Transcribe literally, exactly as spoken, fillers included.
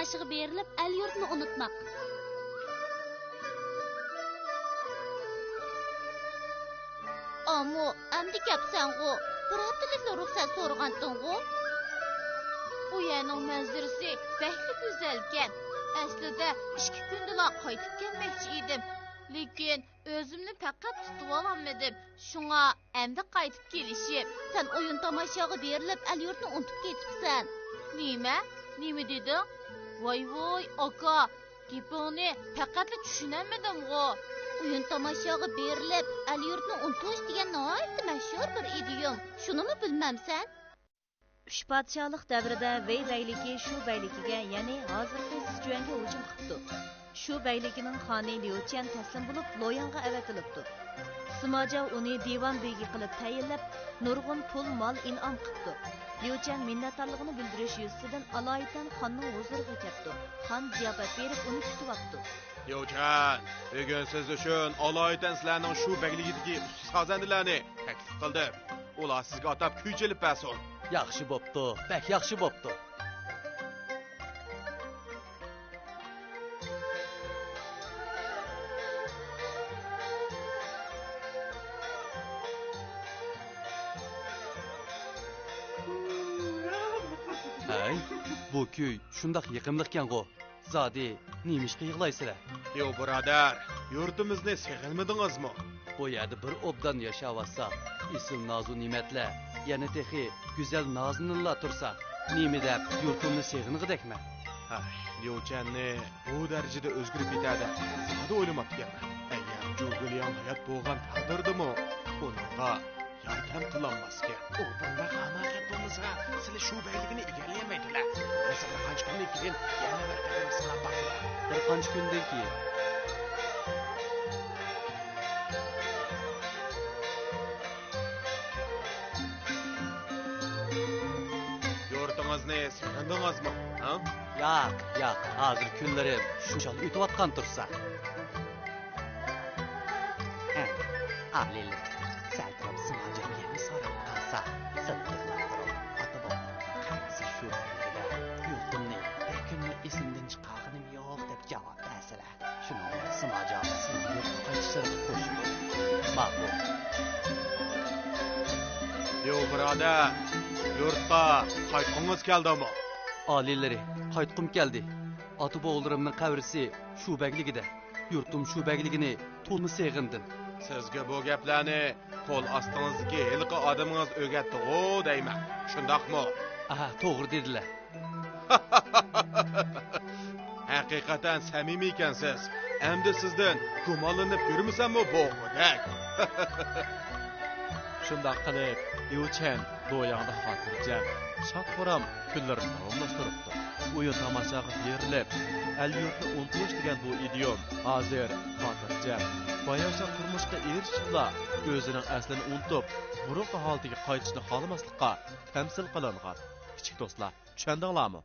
بېرىلىپ، ئەل-يۇرتنى ئۇنتۇماق. ئامۇ، ئەمدى كەپسەنغۇ؟ بىر ھەپتىلىكلا رۇخسەت سورىغانتىڭغۇ؟ ئۇ يەرنىڭ مەنزىرىسى بەكلا گۈزەلكەن. ئەسلىدە ئىككى كۈندىلا قايتىپ كەلمەكچى ئىدىم. لېكىن ئۆزۈمنى پەقەت تۇتۇۋالالمىدىم. شۇڭا ئەمدى قايتىپ كېلىشىم. سەن ئويۇن-تاماشاغا بېرىلىپ، ئەل-يۇرتنى ئۇنتۇپ كېتىپسەن. نېمە؟ نېمە دېدىڭ؟ ۋاي-ۋۇي، ئاكا، گېپىڭنى پەقەتلا چۈشىنەلمىدىمغۇ. ئويۇن-تاماشاغا بېرىلىپ، ئەل-يۇرتنى ئۇنتۇش دېگەن ناھايىتى مەشھۇر بىر ئىدىيوم. شۇنىمۇ بىلمەمسەن؟ ئۈچ پادىشاھلىق دەۋرىدە ۋېي بەگلىكى شۇ بەگلىكىگە، يەنى ھازىرقى سىچۈەنگە ھۇجۇم قىپتۇ. شۇ بەگلىكىنىڭ خانى ليۇچيەن تەسلىم بولۇپ، لوياڭغا ئەۋەتىلىپتۇ. سىماجاۋ ئۇنى دىۋان بېگى قىلىپ تەيىنلەپ، نۇرغۇن پۇل-مال ئىنئام قىپتۇ. ليۇچيەن مىننەتدارلىقىنى بىلدۈرۈش يۈزىسىدىن ئالايىتەن خاننىڭ ھۇزۇرىغا كەپتۇ. خان زىياپەت بېرىپ، ئۇنى كۈتۈۋاپتۇ. ليۇچيەن، بۈگۈن سىز ئۈچۈن ئالايىتەن سىلەرنىڭ شۇ بەگلىكىدىكى ئۇستاز-خازەندىلەرنى تەكلىپ قىلدىم. ئۇلار سىزگە ئاتاپ كۈي چېلىپ بەرسۇن. ياخشى بوپتۇ، بەك ياخشى بوپتۇ. ھەي، بۇ كۈي شۇنداق يېقىملىقكەنغۇ. زادى نېمىشقا يىغلايسىلەر؟ يو بۇرادەر، يۇرتىمىزنى سېغىنمىدىڭىزمۇ؟ بۇ يەردە بىر ئوبدان ياشاۋاتساق، ئېسىل نازۇ نېمەتلەر، يەنە تېخى گۈزەل نازىنىنلار تۇرسا، نېمە دەپ يۇرتۇمنى سېغىنغۇدەكمەن؟ ھەي، ليۇچيەننى بۇ دەرىجىدە ئۆزگىرىپ كېتەر دەپ زادى ئويلىماپتىكەنمەن. ئەگەر جۇگېلياڭ ھايات بولغان تەقدىردىمۇ ئۇنىڭغا ياردەم قىلالماسكەن. ئۇ بۇنداق ھاماقەت بولمىسا، سىلى شۇ بەگلىكىنى ئىگىلىيەلمەيدىلە. بولمىسا بىر قانچە كۈندىن كېيىن يەنە بىر قېتىم سىناپ باقىلا. بىر قانچە كۈندىن كېيىن. يۇرتىڭىزنى سېغىندىڭىزمۇ؟ ھە؟ ياق، ياق، ھازىر كۈنلىرىم شۇنچىلىك ئۆتۈۋاتقان تۇرسا. ھە، ئالىيلىرى، سەل تۇرۇپ سىماجاۋ يەنە سوراپ قالسا، سىلى يىغلاپ تۇرۇپ، ئاتا-بوۋامنىڭ قەبرىسى شۇ بەگلىكىدە، يۇرتۇمنى بىر كۈنمۇ ئېسىمدىن چىقارغىنىم يوق دەپ جاۋاب بەرسىلە. شۇنىڭ بىلەن سىماجاۋ سىلىنى يۇرتقا قايتىشلىرىغا قوشۇلدى. ماقۇل. يو بۇرادەر، يۇرتقا قايتقۇڭىز كەلدىمۇ؟ ئالىيلىرى، قايتقۇم كەلدى. ئاتا-بوۋىلىرىمنىڭ قەبرىسى شۇ بەگلىكىدە. يۇرتۇم شۇ بەگلىكىنى تولىمۇ سېغىندىم. سىزگە بۇ گەپلەرنى قول ئاستىڭىزدىكى ھېلىقى ئادىمىڭىز ئۆگەتتىغۇ دەيمەن، شۇنداقمۇ؟ ئاھا، توغرا دېدىلە. ھەقىقەتەن سەمىمىيكەنسىز. ئەمدى سىزدىن گۇمانلىنىپ يۈرمىسەممۇ بولغۇدەك. شۇنداق قىلىپ، ليۇچيەن لوياڭدا خاتىرجەم، شاد-خۇرام كۈنلىرىنى داۋاملاشتۇرۇپتۇ. ئويۇن-تاماشاغا بېرىلىپ، ئەل-يۇرتنى ئۇنتۇش دېگەن بۇ ئىدىيوم ھازىر خاتىرجەم، باياشات تۇرمۇشقا ئېرىشىپلا، ئۆزىنىڭ ئەسلىنى ئۇنتۇپ، بۇرۇنقى ھالىتىگە قايتىشنى خالىماسلىققا تەمسىل قىلىنغان. كىچىك دوستلار، چۈشەندىڭلارمۇ؟